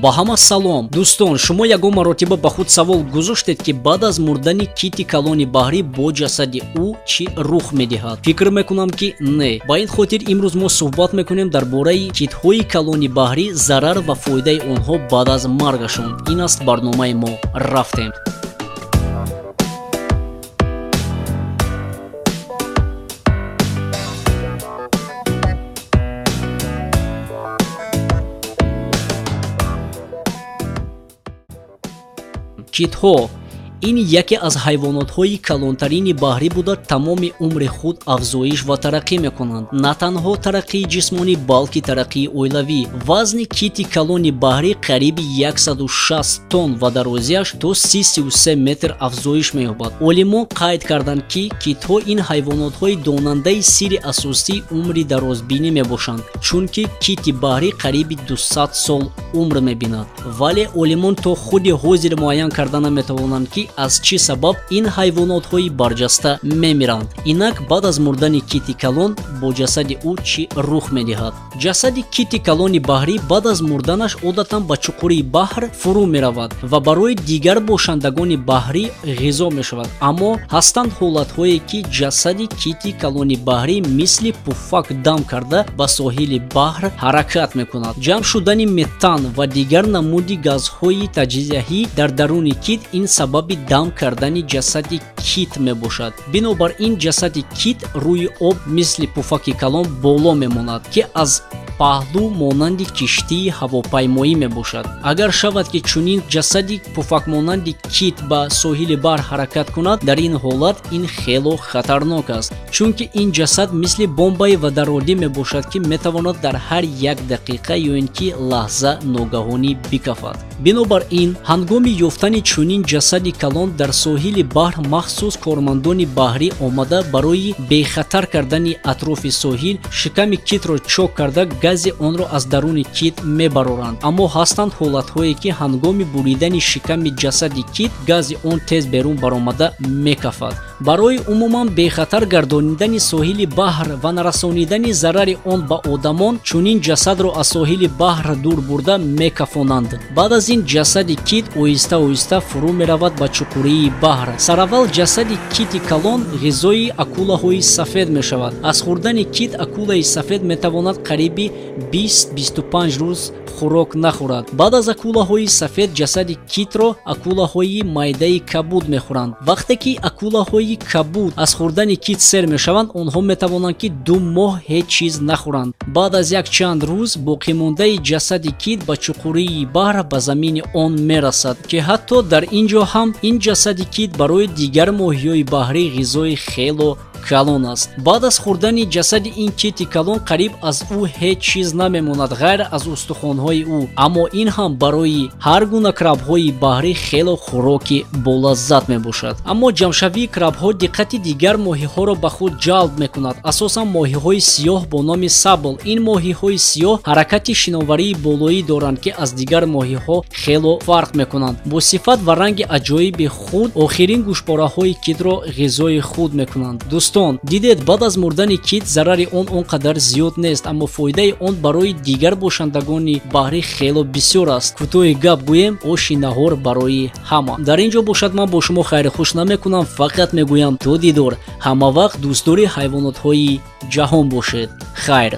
Ба ҳама салом. Дӯстон, шумо ягон маротиба ба худ савол гузоштед, ки баъд аз мурдани кити калони баҳрӣ бо ҷасади ӯ чӣ рух медиҳад? Фикр мекунам, ки не. Ба ин хотир имрӯз мо суҳбат мекунем дар бораи китҳои калони баҳрӣ, зарар ва фоидаи онҳо баъд аз маргашон. Ин аст барномаи мо. Рафтем. Китҳо ин яке аз ҳайвонотҳои калонтарини баҳрӣ буда, тамоми умри худ афзоиш ва тараққӣ мекунанд. На танҳо тараққии ҷисмонӣ, балки тараққии оилавӣ. Вазни кити калони баҳрӣ қариби 160 тонн ва дарозиаш то 33 метр афзоиш меёбад. Олимон қайд карданд, ки китҳо ин ҳайвонотҳои донандаи сирри асосии умри дарозбинӣ мебошанд, чунки кити баҳрӣ қариби 200 сол умр мебинад. Вале олимон то худи ҳозир муайян карда наметавонанд, ки аз чӣ сабаб ин ҳайвонотҳои барҷаста мемиранд. Инак баъд аз мурдани кити калон бо ҷасади ӯ чӣ рух медиҳад? Ҷасади кити калони баҳрӣ баъд аз мурданаш одатан ба чуқурии баҳр фурӯ меравад ва барои дигар бошандагони баҳрӣ ғизо мешавад. Аммо ҳастанд ҳолатҳое, ки ҷасади кити калони баҳрӣ мисли пуфак дам карда ба соҳили баҳр ҳаракат мекунад. Ҷамъ шудани метан ва дигар намуди газҳои таҷзияҳӣ дар даруни кит ин сабаби дам кардани ҷасади кит мебошад. Бинобар ин ҷасади кит рӯи об мисли пуфаки калон боло мемонад, ки аз паҳлӯ монанди киштии ҳавопаймоӣ мебошад. Агар шавад, ки чунин ҷасади пуфакмонанди кит ба соҳили баҳр ҳаракат кунад, дар ин ҳолат ин хело хатарнок аст, чунки ин ҷасад мисли бомбаи водородӣ мебошад, ки метавонад дар ҳар як дақиқа ё ин ки лаҳза ногаҳонӣ бикафад. Бинобар ин ҳангоми ёфтани чунин ҷасади калон дар соҳили баҳр махсус кормандони баҳрӣ омада барои бехатар кардани атрофи соҳил шиками китро чок карда гази онро аз даруни кит мебароранд. Аммо ҳастанд ҳолатҳое, ки ҳангоми буридани шиками ҷасади кит гази он тез берун баромада мекафад. Барои умуман бехатар гардонидани соҳили баҳр ва нарасонидани зарари он ба одамон чунин ҷасадро аз соҳили баҳр дур бурда мекафонанд. Баъд аз ин ҷасади кит оҳиста-оҳиста фурӯ меравад ба чуқурии баҳр. Сараввал ҷасади кити калон ғизои акулаҳои сафед мешавад. Аз хӯрдани кит акулаи сафед метавонад қариби 20-25 рӯз хӯрок нахӯрад. Баъд аз акулаҳои сафед ҷасади китро акулаҳои майдаи кабуд мехӯранд. Вақте ки акулаҳои кабуд аз хӯрдани кит сер мешаванд, онҳо метавонанд, ки 2 моҳ ҳеҷ чиз нахӯранд. Баъд аз якчанд рӯз боқимондаи ҷасади кит ба чуқурии баҳр ба замини он мерасад, ки ҳатто дар ин ҷо ҳам ин ҷасади кит барои дигар моҳиҳои баҳрӣ ғизои хело калон аст. Баъд аз хӯрдани ҷасади ин кити калон қариб аз ӯ ҳеҷ чиз намемонад ғайр аз устухонҳои ӯ. Аммо ин ҳам барои ҳар гуна крабҳои баҳрӣ хело хӯроки болаззат мебошад. Аммо ҷамъшавии крабҳо диққати дигар моҳиҳоро ба худ ҷалб мекунад, асосан моҳиҳои сиёҳ бо номи сабл. Ин моҳиҳои сиёҳ ҳаракати шиноварии болоӣ доранд, ки аз дигар моҳиҳо хело фарқ мекунанд. Бо сифат ва ранги аҷоиби худ охирин гӯшпораҳои китро ғизои худ мекунанд. Дӯстон, дидед, баъд аз мурдани кит зарари он он қадар зиёд нест, аммо фоидаи он барои дигар бошандагони баҳрӣ хело бисёр аст. Кӯтоҳи гап гӯем, оши наҳор барои ҳама. Дар ин ҷо бошад ман бо шумо хайри хуш намекунам, фақат мегӯям то дидор. Ҳама вақт дӯстдори ҳайвонотҳои ҷаҳон бошед. Хайр.